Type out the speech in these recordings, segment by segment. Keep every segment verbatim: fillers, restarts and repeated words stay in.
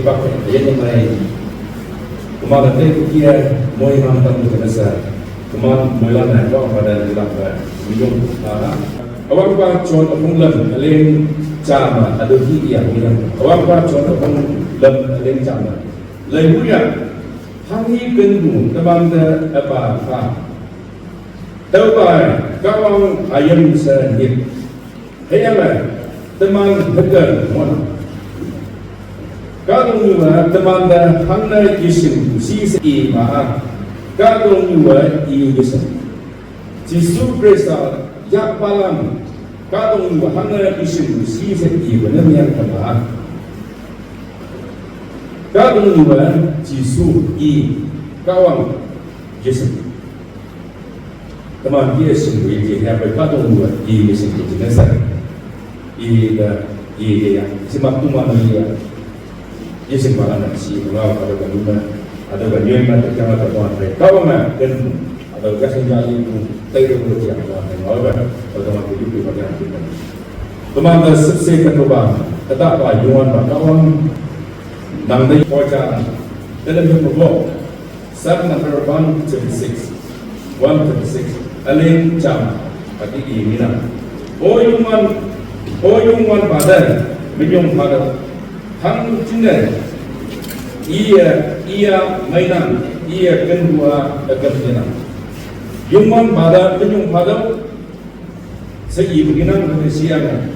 Bak, yeni mai. Kuma da te kukia, moi man tam tu kena sa. Kuma mula na, ko pada ni lak ba. Minum. Ah. Awang pa chon apung lam, aleng chama, ado hi iya minang. Awang pa chon apung lam, aleng chama. Lai huya, hang hi ken bu, teman da apa pa. Tau ba, kawang ayam sa nit. Hei yang lai, teman hekal mona. Kadong yuwa teman da hangna yishing si se i ma a. Kadong yuwa i yishing. Jisu Krista yak palam. Kadong yuwa hangna yishing si se i wana miang kama. Kadong yuwa Jisu i kawang yishing. Teman dia sungguh ini, ya, apa kata orang buat di sini jenis. Ida, ida ya, simak tu mana dia. Dia simpan anak si, kalau ada kan lima, ada kan lima, ada kan ada tuan, ada kawan kan, ada kan senjata itu, tak ada boleh dia, ada kan, ada kan, ada kan, itu dia pakai anak kita. Teman ada sesi kedua, tetap lah, yuan, kawan, nang dia kau jangan, dalam yang berbohong. Psalm number one thirty-six. One thirty-six. Aleng cham. Ati i mina. O yung wan, o yung wan padai. Minyong padai. Hang chinai. Iya, iya mainang. Iya kendua agam jinang. Yung wan padai, minyong padai. Sa i beginang kata siang.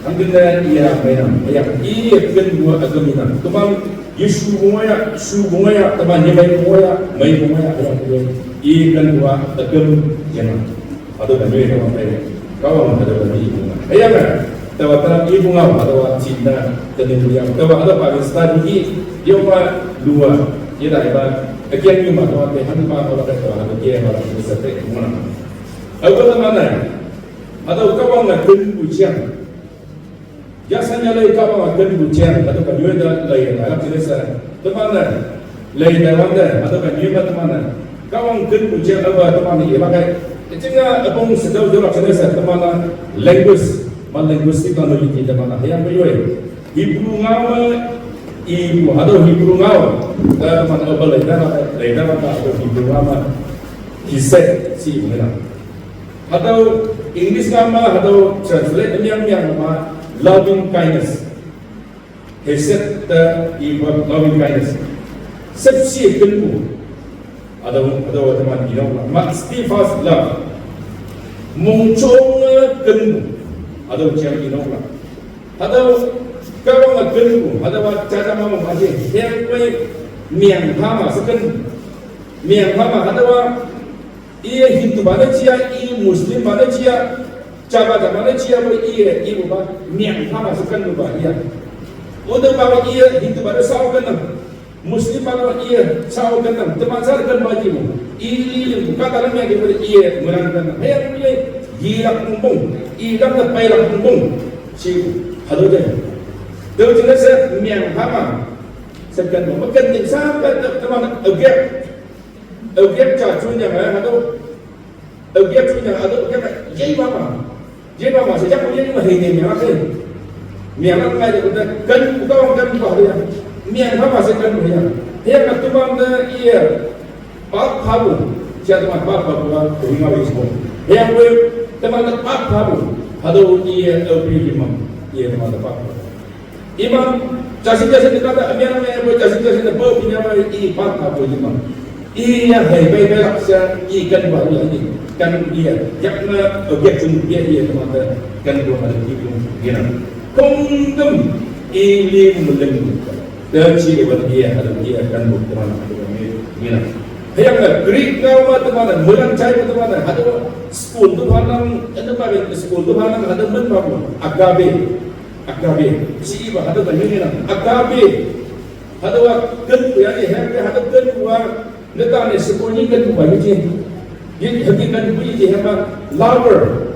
Ang ganda iya mainang. Iya, iya kendua agam jinang. Teman Yesu bungoya, su bungoya, teman ye mai bungoya, mai bungoya, ayang bungoya. I kan dua, tegem, jana. Atau kan ye kan mai. Kawang ada kan i bunga. Ayang kan? Tawa terang i bunga, atau cinta, kena bunga. Tawa ada pakai strategi, dia apa dua. Dia dah hebat. Akhirnya mah, tawa teh, han pa, kalau kata, ada dia, kalau kita setek, mana? Apa nama? Atau kawang nak kena bunga. Yasanya lai kawang a ken bu chiang, atau kan yue da lai da lap sila sa. Teman na, lai da wan da, atau kan yue ba teman na. Kawang ken bu chiang, awa teman na ye ba kai. Chinga apong sedau jolak sila sa, teman na language, ma linguistic knowledge teman na. Yang ba yue. Hebrew nga ma, i bu, atau Hebrew nga. Da teman na awa lai da, lai da, atau Hebrew nga ma. He said, si, mena. Hatüo English ngao me, hatüo translate ne meng meng me, loving kindness. Hesed te iwa loving kindness. Sepsi kenpu. Hatüo, hatüo teman inok la. Ma steadfast love. Mongchong kenpu. Hatüo jang inok la. Hatüo kawang kenpu. Hatüowa jajang ma mong aje. Hei wei meng hama seken. Meng hama hatüowa Iye Hindu bane jia, iye Muslim bane jia, jaba jaba ne jia, bo iye, iye bo ba, miang hama se kan bo ba iye. Ode ba iye Hindu bane sao kan nang, Muslim bane iye sao kan nang, teman sa kan ba iye bo. Ili lim kata ne miang iye bo iye, murang kan nang. Hei iye, yilak pungpung, iye kan ne pailak pungpung. Si, hado de. Teu jene se miang hama se kan bo, makan ting sa kan teman agak. Aogeak ja chun yang, eh, hatüo. Aogeak chun yang, hatüo, aogeak, yei mama. Yei mama, se yak yei ma hei ne, miang lak hei. Miang lak ngai de, kan, buka wang kan, buka hei ya. Miang mama se kan, ya. Hei, na teman de, iye. Pap habu. Sia teman pap habu, ah, tu hima wis mo. Hei, yang gue, teman de pap habu. Hatüo, iye, L P imam. Iye, teman de pap habu. Imam, jasin jasin de kata, amian amian bo, jasin jasin de bo, pinya bo, i pat apo imam. I ya hei, bai bai lak sia, i kan ba lu ni, kan iya, yak na, objek sun iya iya teman de, kan bo ada di pun, gina. Kongdem, i li meleng, dan si de ban iya, ada iya, kan bo teman, ada kami, gina. Yang na, Greek ngao ma teman, melang cai ma teman, ada school tu hanang, ada ba school tu hanang, ada men ba, agape. Agape. Si iba, hatüo kan yunye nang. Agape. Hatüowa ken ya ni, hei, hatüo ken wa. Netan ne sekonyi ken wa yunye. Yin hei ken wa yunye, hei ma lover.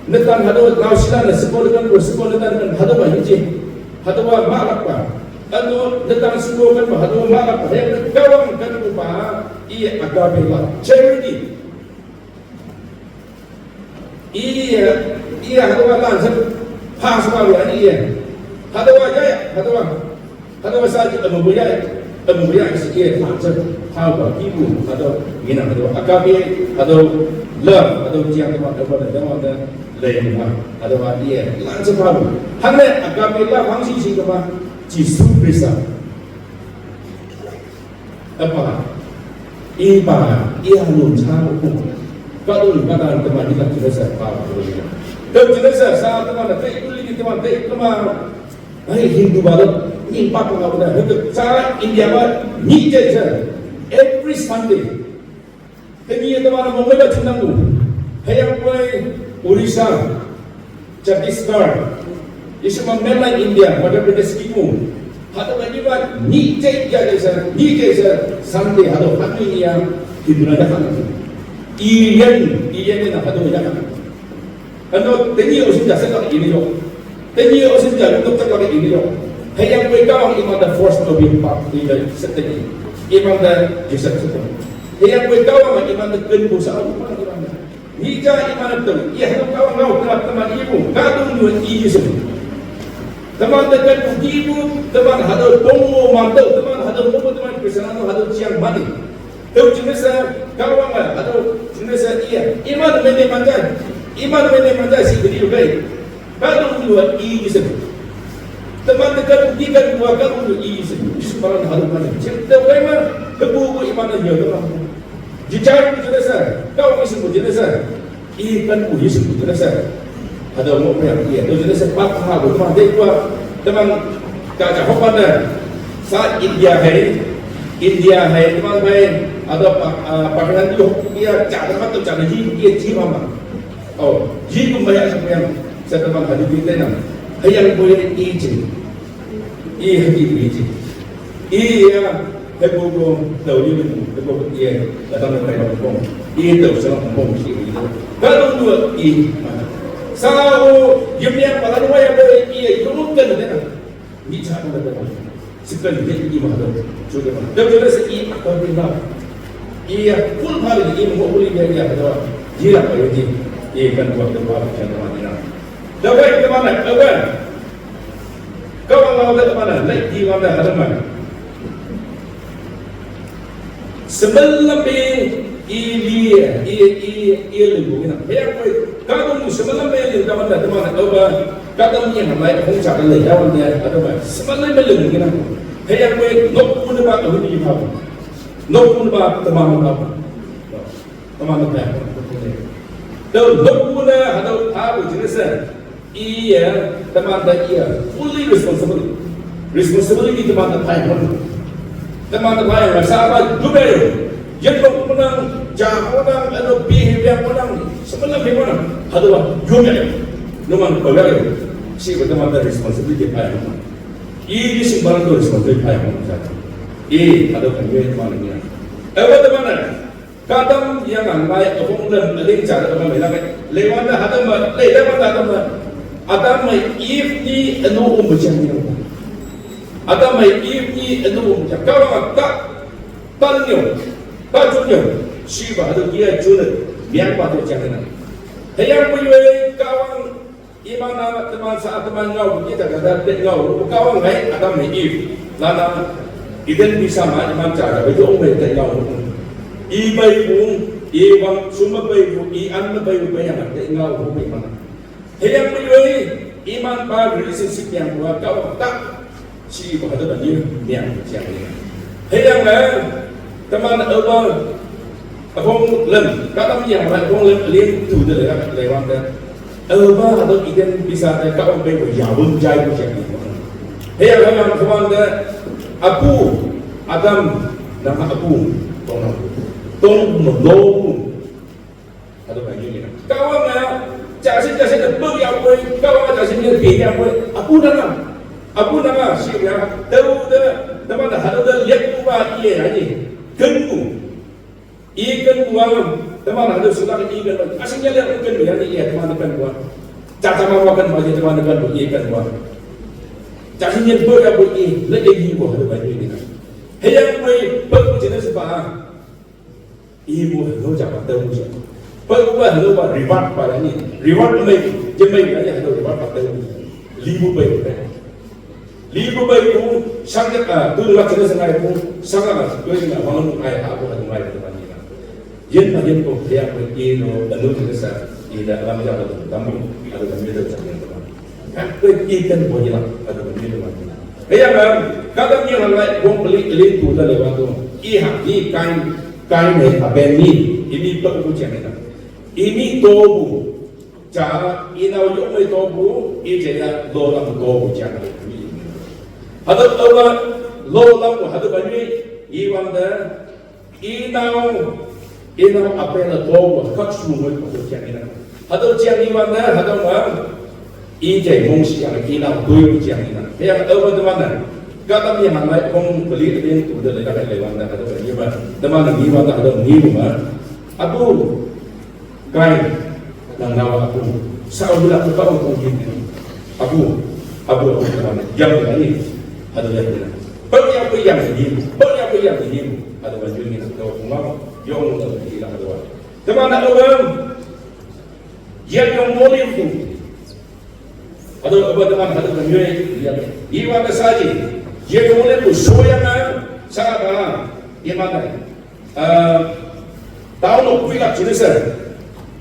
Netan hatüo nao shila ne sekon ken wa, sekon netan ken hatüowa yunye. Hatüowa malak ba. Ano netan sekon ken wa, hatüowa malak ba. Hei, kawang ken wa. Iye agape love. Charity. Iye, iye, hatüowa lan se, pa se wa ya, iye. Hatüowa ya, ya, hatüowa. Hatüo sa ji, eh, mengpu ya, eh, mengpu ya shi ye, ha, she, ha, ba, kipu, hatüo, mina, hatüo, agape, hatüo, love, hatüo, jiang, teman, teman, teman, lei, ma, hatüo, ba, ye, lan she, ba, hangne, agape, love, hangshi, shi, teman, Jesu Khrista. Üpa, ipa, iya lun cha, ko, kahtoknyu kahta teman, ipa, jingne she, pa, ko, tüo jingne she, sa, teman, te, ikuli, teman, te, teman, ai, Hindu ba, ni pa, pa, pa, pa, sa, India ba, ni je, je, every Sunday. Tenyih teman mongmei ba chingnangpu. Hüyangpoi Orissa, Chhattisgarh, yeshe ma mainland India, Madhya Pradesh kipu. Hatüo ka ipa, ni je ya je she, ni je she, Sunday, hatüo hanni ya, Hindu na ya hanni. Iyan, iyan na hatüo ya hanni. Ano, tenyih osin ja se lak ini yo. Tenyih osin ja lak tak lak ini yo. Hüyangpoi Kahwang iman te force to be part ni de se tenyih. Iman te Joseph se tenyih. Hüyangpoi Kahwang iman te ken bu sa iman te. Ni ja iman te, ye, hüyang Kahwang ngao te teman ipu, kahtoknyu i yisem. Teman te ken bu, ipu, teman hatüo tong mo man te, teman hatüo mo, teman Christian hatüo jiang mani. Tüo jingne she, Kahwang-e, hatüo jingne she, iye, iman mene manjai, iman mene manjai shi beli yu bei. Kahtoknyu i yisem. Teman te kahtoknyu, kahtoknyu, kahtoknyu i yisem. Yisem palan hatüo mane. Jing tüo kai ma, tebu bu iman te yao teman. Jijar jingne she, Kahwang yisem jingne she. I ken bu yisem jingne she. Hatüo mo pei ya, tüo jingne she pa ha bu teman dei kua, teman ka ja hok pa ne. Sa India hei, India hei, teman hei, hatüo pa, ah, Pakistan yo, ya, ja teman tüo ja ne ji, ya ji ma ma. Oh, ji kum ba ya shi yang, she teman ha ji bi tenang. Hüyangpoi i jing. I hüke pu i ji. I ya, hüke pu, tao yi pu, hüke pu i, ka tang kai pu. I tao sa pu shi i. Kahtoknyu i. Sa o, yimliang palan wa ya pe i, yong ken de na. Ni cha ken de na. Sipen de i ma de. Ju de ma. De de se i, ko de na. I ya, full ma de i mo ko li ya ya de. Ji la pa yo ji. I kan wa de wa, kan wa de na. De wa de ma na, de wa. Kahwang ngao te teman-e, lei ti wante hatüo me. Semelam pe i li, i, i, i lingpu ngenang. Hüyangpoi, kahtoknyu semelam pe ling teman-e, teman-e, aopa, kahtoknyu hangmei, hongja te lei, yawante, hatüo me. Semelam pe ling ngenang. Hüyangpoi, nokpu ne pa, aohi ni pa. Nokpu ne pa, teman-e pa. Teman-e pa. Tüo nokpu ne, hatüo, apu jingne she. Iye, teman te iye, fully responsible. Responsibility teman te phayang. Teman te phayang, sa pa yupei. Yin lok menang, ja menang, ano pi hiang menang, sebenarnya menang. Hatüowa, yupei. Numan pegawai. Shi teman te responsibility phayang. I, i sing barang tu responsibility phayang. I, hatüo kan yue teman ni. Eh, teman-e. Kahtam yang anglai üpong lem üling ja te üpong lei lak. Leiwante hatüo me, lei leiwante hatüo me. Adam me Eve ni ünu üm jang ni. Adam me Eve ni ünu üm jang. Kahwang ta, tan nyo, ta jun nyo. Shiba hatüo kia jun, miang pa to jang na. Hüyangpoi Kahwang Iman-a teman sa teman ngao, ye ja ja te ngao, Kahwang ngai Adam me Eve. Lana, Eden bisa ma iman ja ja, yong me te ngao. I pei pu, i wang sum me pei pu, i an me pei pu, pei yang te ngao, pei man. Hüyangpoi, iman pa relationship yang wa Kahwang ta. Shi ba hatüo ni, niang jiang ni. Hüyange, teman aopa, üpong lem, kahtam yang lai üpong lem, ling tu de le, leiwante. Aopa, hatüo Eden bisa te, Kahwang pei pu, ya wün jai pu jiang ni. Hüyange, yang teman te, apu, Adam, nang apu, tong nang. Tong me lo pu. Hatüo me nyu ngenang. Kahwang-a, ja shi ja shi te pao yapoi, Kahwang-a ja shi ne pei yapoi, apu nang-a. Apu nang-a, shi ya, tao te, teman hatüo te liakpu pa iye ya ni. Kenpu. I kenpu a, teman hatüo shulak i kenpu. Asing ya liak kenpu ya ni iye, teman kenpu a. Ja ja ma ma kenpu a, teman kenpu, i kenpu a. Ja shi ne pao yapoi i, le i pu hatüo me nyu ngenang. Hüyangpoi, pao jingne she pa. Ipu helo ja pa tao mu ja. Peipu pa helo pa reward pa ya ni. Reward mei, je mei ya ni helo reward pa tao mu ja. Lipu pei pe. Ibu bai ku sangka a tu la kena sangai ku sangka a tu ina wang ai ha ku ngai ku mani na. Yen ma yen ko ya ko ino anu kena sa ida lam ja ko tamu ada kami ada sa yen ko. Kan ko ikan ko ya ada kami ada mani. Kaya ngam kata ni hangai wong beli beli tu da lewat tu. Iha ni kain kain ni aben ni ini pa ku ciang ina. Ini tobu. Ca ina yo mai tobu, i ce ya lo lam tobu ciang. Hado tawa lo lam hado bani i wanda ina ina apa la tobu kak su mai ko ciang ina. Hado ciang i wanda hado ma i ce mong siang ina tui ciang ina. Yang tawa teman. Kata mi hangai kong beli ada yang tu da le kata le wanda hado bani ba. Teman ni wanda hado ni ma. Abu Kai nang nawa aku. Sa aku bilang aku tahu aku gini. Aku, aku aku teman yang ini ada yang ini. Bagi apa yang ini? Bagi apa yang ini? Ada baju ini nak tahu aku mau. Yang mau tahu kita ada. Teman nak tahu? Yang yang boleh tu. Hado ba teman hado ba nyoi ya. Iwa ka saji. Ye ko le ko soya na sa ba. Iman ai. Ah, tau no kuila chinese.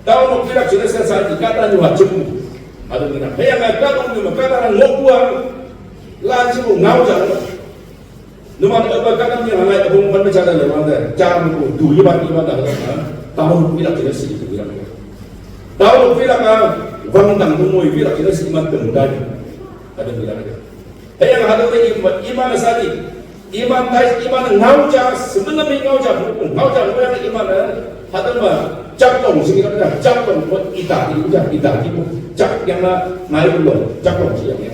Tau no kuila chinese sa di kata ni wa chimu. Hado ni na. He ya ka ka ni ma kata na ngokua. La chimu ngau ja. Numan apa kadang yang hangai abang pan bicara lewat deh. Cara ku tu iban iban dah dah. Tahun pilak kita sih tu iban. Tahun pilak ah, bang tang tu moi pilak kita sih iman temu tadi. Ada pilak ada. Hei yang hadu ni iman iman sadi. Iman tai iman ngau ja sebenarnya ngau ja hukum ngau ja hukum yang iman eh. Hadu mah cakong sih kita cakong buat ita itu ja ita itu cak yang na ngai belum cakong sih yang yang.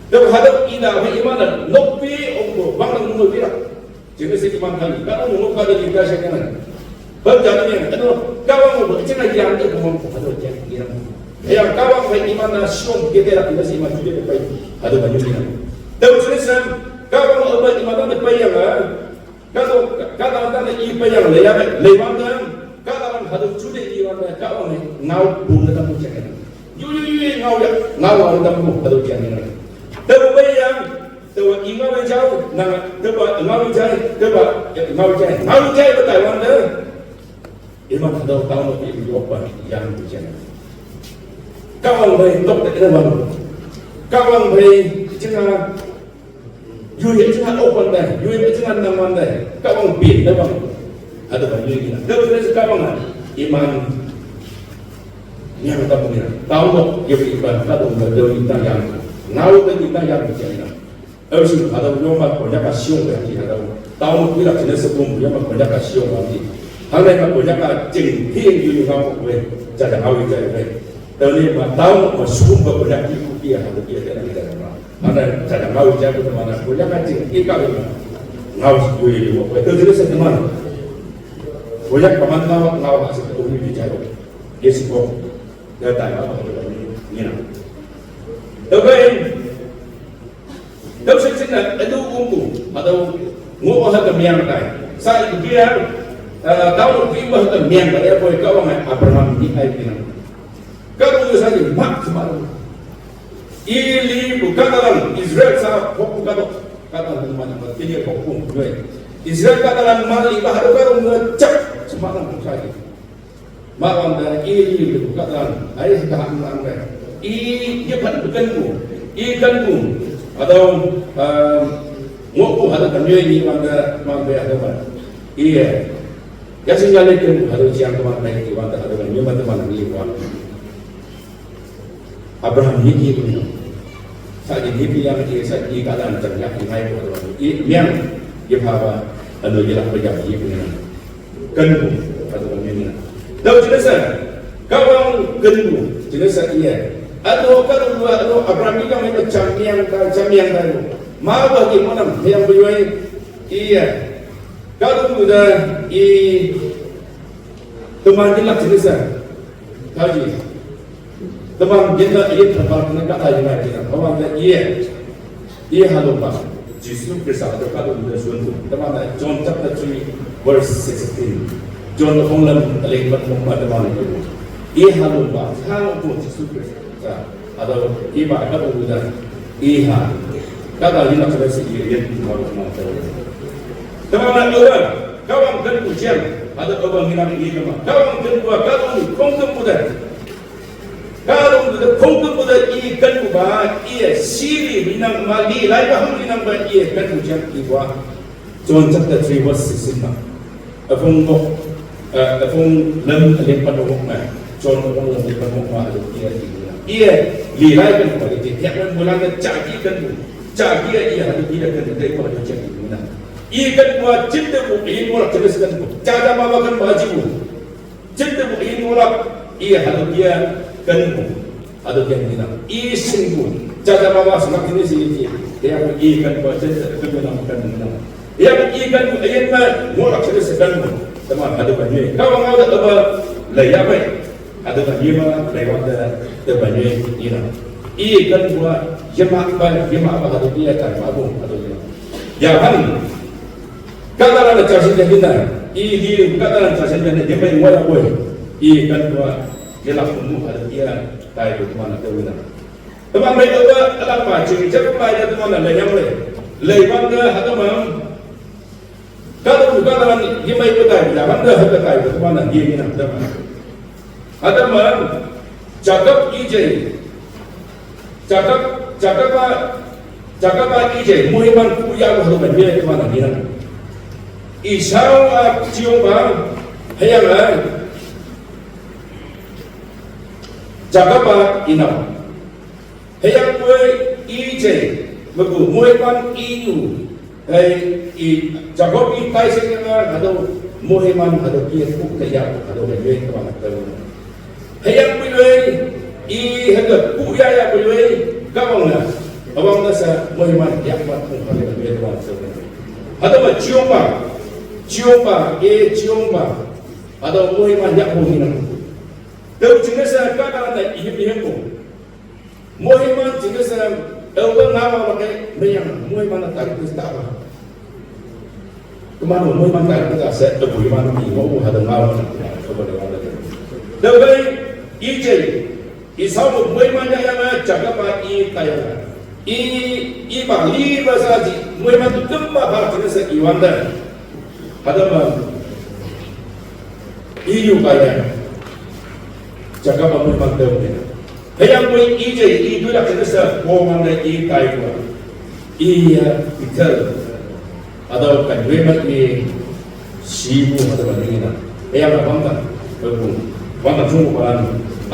Dau hadap ina, me imana, nokpi, ongko, bang nang nunggu pira. Jenis si iman kami, kalau nunggu kada di kasih kan. Bang jadi yang, aduh, kawan mau cina yang tu mau pada jadi yang. Yang kawan baik imana, siom kita lah kita si iman juga baik. Ada banyak yang. Dau jenis yang, kawan mau baik imana baik yang ah. Kato kata tanda i payang le ya le wanda kata lang hadu chude i wanda ka wang ngau pun da mu chakena. Yu yu yu ngau ya ngau wang da mu hadu chakena. Teu payang teu i ngau jai na teu ba ngau jai teu ba ngau jai ngau jai ba tai wanda. Iman hadu tau no i yo pa yang chakena. Ka wang bai tok da wang. Ka wang bai chinga Yui aja ngan open deh, yui aja ngan nang man deh. Kawang pin deh bang. Ada bang yui gina. Deh bang kawang ah. Iman. Yang kita punya. Tahu dok, dia iban kata dong berdau kita yang. Ngau ke kita yang bicara. Harus ada ulama banyak kasih yang kita tahu. Tahu kita jenis sebelum dia banyak kasih yang nanti. Hal yang banyak kasih yang dia ngau kue. Jadi ngau jadi kue. Tahu ni tahu masuk banyak ikuti yang ada dia dalam dalam. Mana cara ngau jago mana punya kancing ika lima. Ngau sendiri di waktu itu jadi satu mana. Punya paman ngau ngau hasil umum di jago. Dia sibuk. Dia tanya apa ni nak. Tapi tapi sini ada umum atau ngau hak kemiang kai. Saya dia tahu kemah kemiang kai apa kau Abraham ni ai kena. Kau saja mak semalam. Ili bukan dalam Israel sa pok bukan dok kata mana kini pok pun gue. Israel kata dalam mali baharu baru ngecek semalam pun saja. Malam dan ili bukan dalam ai dah ulang deh. I dia kan bukan bu, i kan bu atau um, ngoku ada kan ini mangga mangga ada kan. Iya. Ya singgalkan bu ada siang teman naik di wanda ada kan memang teman ini wanda. Abraham ni ki ni. Sa ji ni pi yang ki sa ji ka dan chan yak ni ngai ko ni. Miang ye pha ba anu ye la ko yak ye ni. Kan ko atu ni ni. Dau ji sa. Ka wang kan ko ji sa ye. Atu ka lu atu Abraham ni ka mai ka cham miang ka cham miang ka. Ma ba ki mo nam yang bu yoi. Iya. Ka lu da i. Teman ji lak ji sa. Ka ji. Teman, yenda iya terbang dengan kata yang lain kita. Teman, da iya. Iya halupa. Jisu Krista ada kata muda suatu. Teman, da John chapter three verse sixteen. John hong lam teling ban mong ba teman itu. Iya halupa. Hang pun Jisu Krista. Ada iba kata muda. Iya. Kada yinang sa si iya yen ma ma ta. Tama na oba, kawang kan ujian, ada oba nginang ini kama. Kawang kan bua kawang kong kan buda. Kawang kan kong kan buda i kan buba, iya siri minang mali, lai bahang minang ba iya kan ujian i bua. John chapter three verse sixteen ma. A phung bok, a phung lam a lim pan bok ma. John a phung lam lim pan bok ma a dok iya di na. Iya li lai kan bok di tiak kan bulan na cha ki kan bu. Cha ki iya ha dok iya kan dok dai ko ha dok cha ki bu na. I kan bu a chin de bu in wala kan bu. Cha da ma ba kan ba ji bu. Chin de bu in wala iya ha dok iya kan bu. Ado kian dina. I singbu. Jaga bawa semak ini sini ji. Dia pergi kan baca kan menang kan menang. Dia pergi kan ayen ma ngolak sudah sedang. Teman ado banyak. Kau mau ada apa? Laya apa? Ado banyak ma lewat ada banyak dina. I kan buat jemak ban jemak apa ado dia kan babu ado dia. Ya kan. Kata ada casin dia kita. I di kata ada casin dia dia main wala boy. I kan buat dia langsung ada dia. Tai ko teman na tawina. Teman mai awa alam ma ching chak mai da teman na lanyang le. Lei ban da hada ma. Ka da bu ka da ni mai ko tai da ban da hada tai ko teman na ni ni na da ma. Hada ma. Jacob ije. Jacob Jacob ba Jacob ba ije muhiman ku ya ko hada ma ni teman na ni na. Isau a chiong ba hayang ai. Jacob a inam. Heyang kue ije, megu muepan inu. Hei i Jacob i tai se nga hado mueman hado kia ku kaya hado heyang kama hado. Heyang kue i hado ku ya ya kue kawang na. Awang na sa mueman ya mat ku hado heyang kama hado. Hado ma chioma, chioma, e chioma. Hado mueman ya ku hinam. Tau chinesa kata na ihim ihim ko. Mohiman chinesa, ewa ngawa lake meyang mohiman na tarik tis taba. Kemana mohiman tarik tis se ewa mohiman ni mo hada ngawa na. Tau bai ije, isau mohiman ya yang jaga pa i kaya. I i ba li ba sa ji mohiman tu kemba ba chinesa iwanda. Hada ma. Iyu kaya. Jacob a mueman tau ne. Heyang kue ije i dulak chinesa ko man da i tai kua. Iya itel. Ada kan due mat i sibu ada ban ni na. Heyang a bang kan. Bang kan sungguh ban.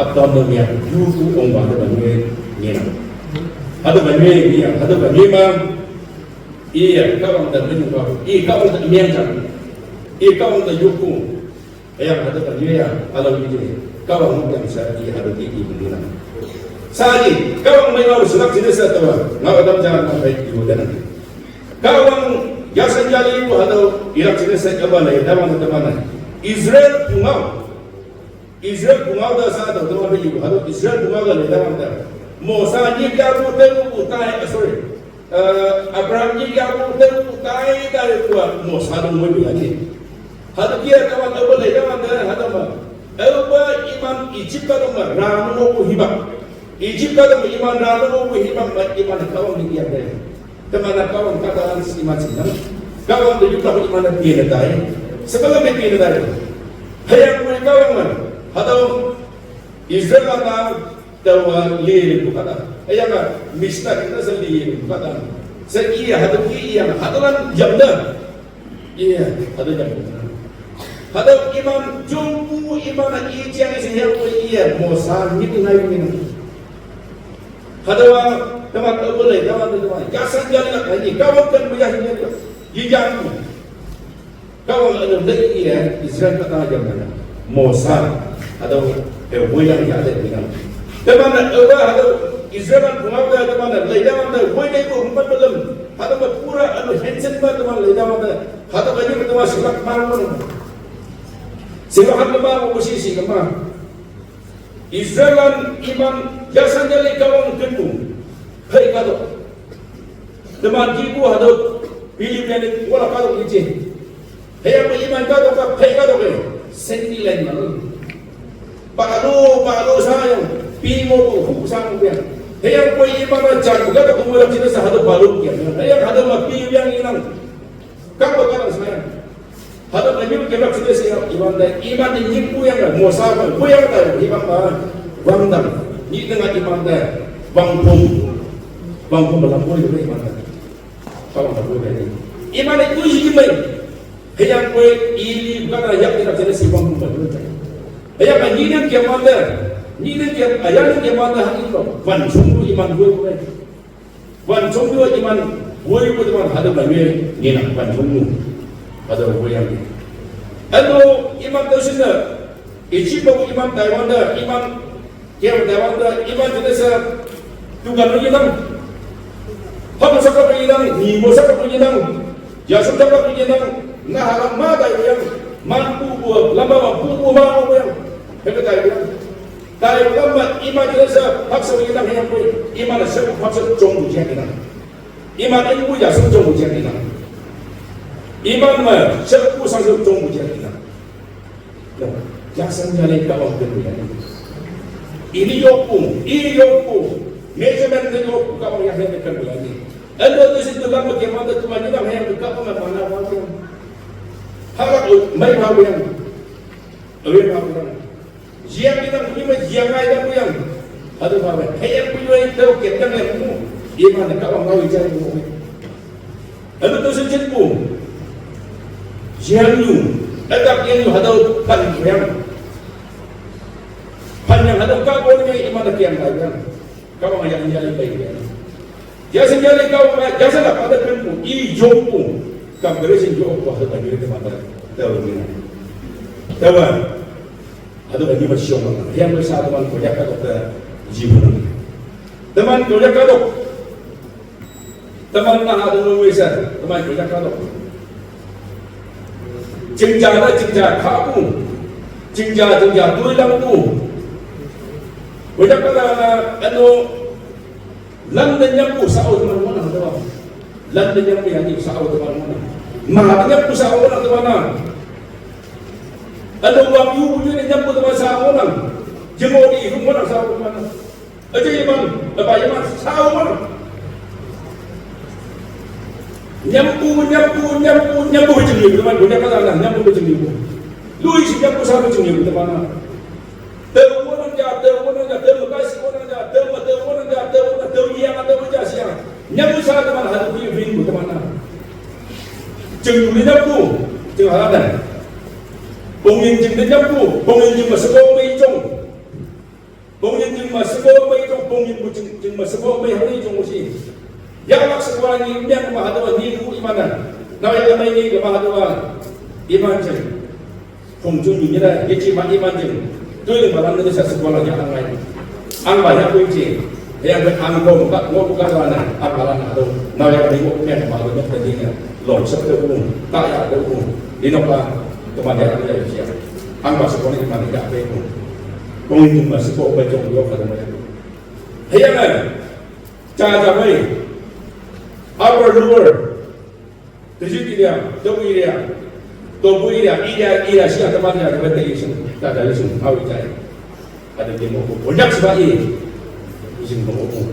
Ap tam dong ya. Yu tu ong ban ada ban ni na. Ada ban ni ya. Ada ban ni ma. Iya, kawang da ni ma. Iya, kawang da miang kan. Iya, kawang da yuku. Eyang hada kan yue ya, alam ini. Kawang mungkin sa i hada ti i bendina. Saji, kawang mai ngau sunak sini sa tawa. Ngau adam jangan sampai ibu dan. Kawang yasan jali ibu hada irak sini sa kaba lai daman teman. Israel pungau. Israel pungau da sa tawa teman ibu hada Israel pungau da lai daman da. Mosa ni kabu temu utai sorry. Eh, Abraham ni ya ko te ko tai tai ko mo sa do mo ni ati. Hadu kia kawan awa le kawan da hadu ma. Awa iman Egypt ka do ma rano mo ko hibak. Egypt ka do ma iman rano mo ko hibak ma iman kawan ni ya de. Teman kawan kata si iman sina. Kawan de yuka iman de pie tai. Sebelum de pie tai. Hayang ko kawan man. Hadu Israel ka Tawa liye ni bukata. Aya nga mista kita sa liye ni bukata. Sa iya hadu iya hadu lan jamda. Iya hadu jamda. Hadu iman jumbu iman iya jang isi yang iya mosa ngit ngai mina. Hadu wa teman teman teman. Kasan jali nak ini kawan kan mujah ini. Yijang. Kawan ada dai iya Israel kata aja mana. Mosa ada eh wayang ya ada dengan. Teman ada ada Israel pun ada teman ada lagi teman ada wayang itu empat belum. Ada pura anu Hansen ba teman lagi teman ada. Ada lagi teman silak malu. Silak malu posisi kemana? Israel iman jasan jali kawang kenmu. Hei kato. Teman kibu hado Pilipin wala kato kici. Hei apa iman kato ka hei kato ke. Seni lain malu. Pakalo pakalo sayang. Pimo tu hu sang pian. Hüyangpoi iman-a jan buka to kumu yak jine sa hado balum kiam. Hüyang hado ma pi yang inang. Kang buka lang sayang. Hado ma nyu kiam yak jine sa iman da. Iman ni nyi pu yang da. Mosa pa pu yang da. Iman ma wang da. Ni dengan iman da. Wang pum. Wang pum malam pun iman da. Kawang da pu da ni. Iman ni tu yi mai. Hüyangpoi ili buka yak jine sa iman pum malam pun. Hüyang ma ni nang kiam man da. Ni nang kiam, aya nang kiam man da hang ilo. Wan sung iman pu pu. Wan chong yo iman, woi ko iman hado ba ye, ni na wan chong mu. Hado woi yang. Ano iman to sin na, ichi ba iman Taiwan da, iman kiam Taiwan da, iman jene sa, tu kan ni nang. Hamo sa ka ni nang, ni mo sa ka ni nang. Ya su ka ni nang. Na halam ma da yang, man pu pu, lamba ma pu pu ma yang. Hebe da yang. Taiwan ma iman jene sa, paksa ni nang yang poi, iman sa paksa chong bu jeng ni nang. Iman en bu ya sa chong bu jeng ni nang. Iman ma sa bu sang sa chong bu jeng ni nang. No, ya sang ya le ka ong ken bu ya ni. Ini yok pu, ini yok pu. Measurement ni yok pu ka ong ya le ken bu ya ni. Ando tu si tu lam ke ma tu ma ni nang yang ka ong ma na wa yang. Harap mai ma yang. Awe ma yang. Jiang ni nang, ni ma jiang ai nang yang. Hado ba, hüyang pu yoi tau kiam yang yang mu. Iman na ka wang ngau ijai mu. Hado to sen chen pu. Jiang yu. Atak yang yu hado pan yang. Pan yang hado ka bo ni iman na kiam ba yang. Ka wang yang yang bai yang. Jasa jali kau ma, jasa la pada kan pu, i jong pu. Kam kere sin jong pu, hado tagi ke mata. Tahu ni. Tahu. Hado tagi ma siong ma. Yang besar teman ko yak ka dokter jibu na. Teman ko yak ka dok. Teman na hado nung wesa, teman ko yak ka dok. Jingja na jingja ka pu. Jingja jingja tui lang pu. Ko yak ka na ano Lam da nyam pu sa o teman mo nang teman. Lam da nyam pu yang ni sa o teman mo nang. Ma da nyam pu sa o nang teman na. Ado wang yu pu ni nyam pu teman sa o nang. Jemo di hu mo nang sa o teman na. Aja iman, apa iman sa o mo nang. Nyam pu, nyam pu, nyam pu, nyam pu jeng yu teman. Bunya kata na nyam pu jeng yu. Lui si nyam pu sa o jeng yu teman na. Teu wonang ja, teu wonang ja, teu makasi wonang ja, teu ma, teu wonang ja, teu wonang, teu yang, teu ja siang. Nyamu sa teman hadu bi bin bu teman na. Jeng yu ni nyapu, jeng haladan. Pongin jeng ni nyapu, pongin jeng ma sebo mei jong. Pongin jeng ma sebo mei jong, pongin bu jeng, jeng ma sebo mei hali jong usi. Ya lak sebo ni miang ma hadu ni lu imanan. Na ya mai ni ma hadu iman jeng. Hong jun yu nyera, ye chi ma iman jing. Tui ling balan ni sa sekolah ya ang lai. Ang ba ya kui chi. Ya be ang kong ka, wo ka la na, ang balan na do. Na ya ni wo men ma do nyok tadi na. Long sep de ung, ta ya de ung. Di nok ka, teman ya de ya. Ang ba sekolah ni man ya be ung. Kong yu ma sekolah ba jong yo ka de ma ya. Hei ang ai. Cha cha bai. Upper lower. Tejut area, Tobu area, Tobu area, area, area, siya teman ya, teman tadi sung, tak ada sung, hau ijai. Ada demo ko, banyak sebab ini. Sing ko ko.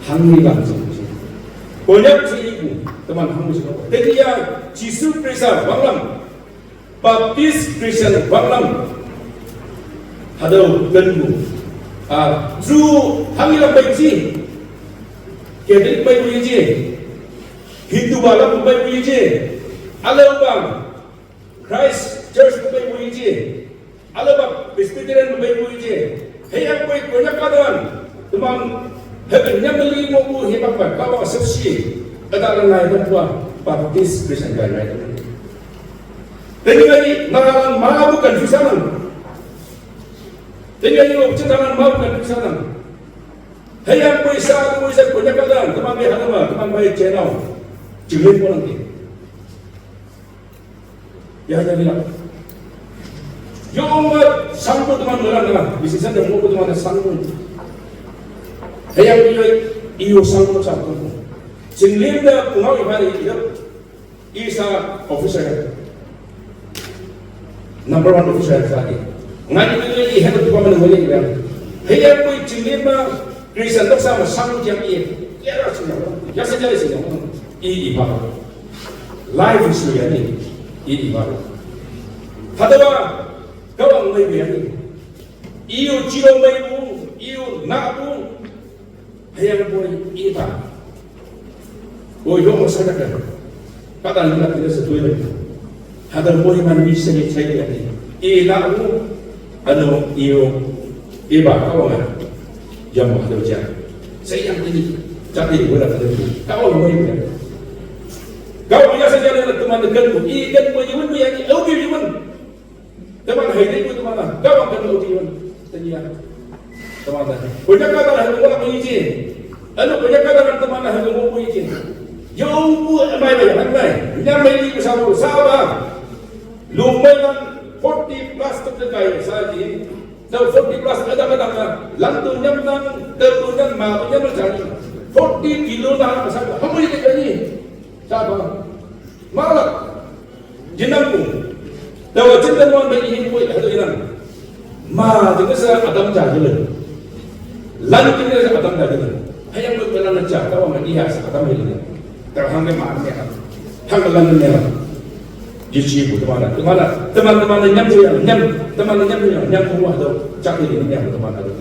Hang ni bang sing sing. Banyak sih ibu, teman hang sing ko. Jadi ya, Jisu Krista, banglam. Baptist Christian, banglam. Ada tenbu. Ah, Jew, hang ni lah baik sih. Catholic baik sih. Hindu bala mumbai bu yije. Ala bang Christ Church mumbai bu yije. Ala bang Presbyterian mumbai bu yije. Hei ang koi Konyak kadan. Teman heben nyam beli mo bu hei bang bang kawa sepsi. Ada lengai dan tua Baptist Christian kai ngai. Tengah ni naralan mabu kan susanan. Tengah ni lo cetanan mabu kan susanan. Hei ang koi sa, ang koi sa, Konyak kadan, teman bai hanama, teman bai channel. Jilin mo nang di. Ya, ya, ya. Yo, ong ba, sangko teman mo lang na, bisi sa demo ko teman sangko. Hei ang koi, iyo sangko sangko. Jilin da, ungau ibari, iyo. Isa officer. Number one officer sa di. Ngai ni ni head of department wali ni. Hei ang koi jilin ba, Christian doksa ma sang jam i. Ya ra sing yang. Ya sing jam sing yang. I i ba. Life is real i. I i ba. Hadawa kawang mai bi i. Iyo chiro mai bu, iyo na bu. Hayang boy i ba. Boy yo mo sadaka. Kata ni la kida sa tuwe. Hada boy man mi sa ni chai ya ni. I la bu. Ano iyo. I ba kawang. Jam hada jam. Sa yang ni. Chati wala hada. Kawang mai bi. Kawang ya sa jam na teman kan bu. I kan bu yun bu ya ni. Au bi yun. Teman hai dai ku teman lah. Kawang kan au bi yun. Tanya. Teman lah. Banyak kata lah lu aku izin. Anu banyak kata kan teman lah lu aku izin. Yo bu mai mai mai mai. Nyam mai ni ku sabu sabu. Lu mai kan forty plus tu kai sa ji. Tau forty plus ada kata kan. Lang tu nyam nang, tau tu nyam ma tu nyam macam. Forty kilo dah sabu. Hamu ni kai ni. Sabu. Malak. Jinam ku. Tawa cinta nuan bai ihin ku hadu inam. Ma jinga sa adam ja jilan. Lan jinga sa adam ja jilan. Hayang lu kena na ja tawa ma iya sa adam jilan. Tawa hangga ma ne ha. Hangga lan ne ha. Jichi bu teman teman teman teman nyam tu yang nyam teman nyam tu yang nyam ku hadu ja jilan nyam teman hadu.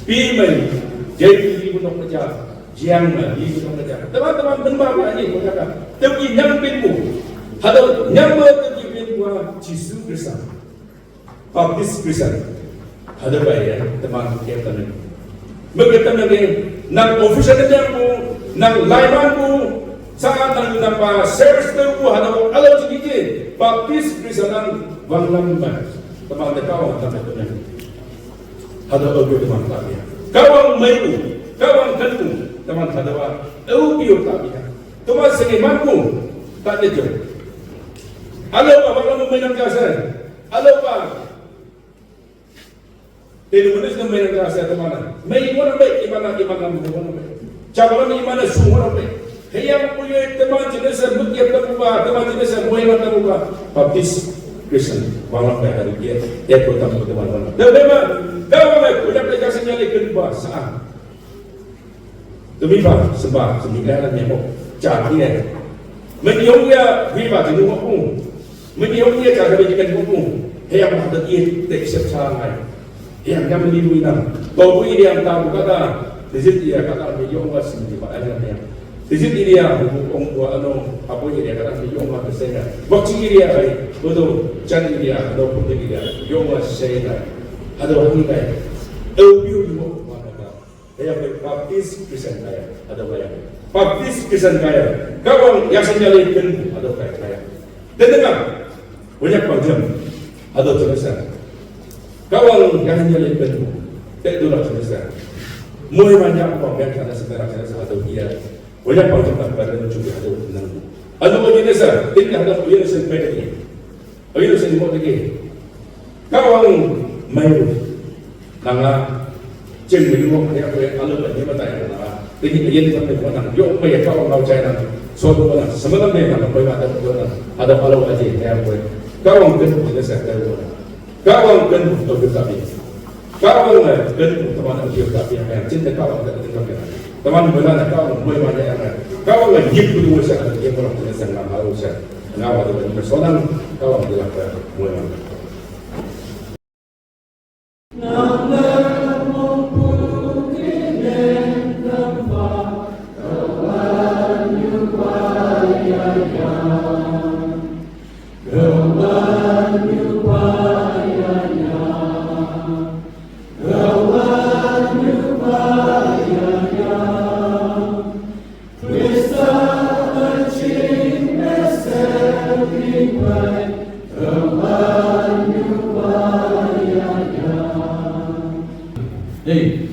Pi mai jai pi bu nok ja. Jiang ma ni ko ka ja. Teman-teman ben ba ma ni ko ka. Teu ki nyam pin bu. Hado nyam ma teu ki pin bu Jisu Krista. Baptis Krista. Hado ba ya teman ke teman. Mege teman ke nang official nyam bu, nang laiman bu, sa nang nang pa service tu bu hado alo jiki je. Baptis Krista nang wang lam ba. Teman de kau teman teman. Hada au bi teman tapi. Kawang mai ku, kawang kan ku, teman hadawa. Au bi tapi. Teman seni man ku, tak ada jauh. Alo ba wala mai nang kasa. Alo ba. Tenu manis nang mai nang kasa teman. Mai mana mai imana imana mana mai. Cabaran imana sumur mai. Hayang punya teman jenis buat yang terbuka, teman jenis yang mulai terbuka. Baptis Kristen, walau dah hari dia, dia pun tak teman mana. Dan memang, dah mana punya aplikasi nyali kedua saat. Demi ba, sebab, demi kaya nyamuk, cari ya. Menyong ya, viva di rumah pun. Meni hong ye ka ka be jikan ko ko. He ya ma ta ye te sep sa ngai. He ya ngam ni lu inam. Ko ko ye ya ta ko kata. Tizit ye kata me yong wa sim ji ba ai ya. Tizit ye ya ko ko ano apo ye kata me yong wa se na. Wa chi ye ai. Ko do chan ye ano ko ye yong wa se na. Ado hong ngai. Au biu ni mo wa kata. Kaya Baptis Kristen kaya, ada kaya. Baptis Kristen kaya. Kawang yasin nyali ken, ada kaya kaya. Dengar, banyak panjang, ada terasa. Kawang yasin nyali ken, tak itulah terasa. Mulai banyak apa yang ada sekarang saya ada dia. Banyak panjang tak pada juga ada tenang. Ada punya desa, tidak ada punya desa. Ayo sing mo tigi. Kawang mai. Nanga ching mi mo ya ko alo ba ni ba tai na. Tigi ye ni ko na yo ko ya kawang lau chai na. So ko na sama na me na ko ba ta ko na. Ada alo aje ya ko. Kawang ken ko sa ko. Kawang ken ko ta bi. Kawang na kan teman ang dia tapi yang yang cinta kawang tak ada kami. Teman mana nak kawang boleh mana yang nak. Kawang lagi yang kedua saya ada dia orang punya saya nggak harus saya. Nggak ada yang personal kawang dia lah boleh mana. Hey.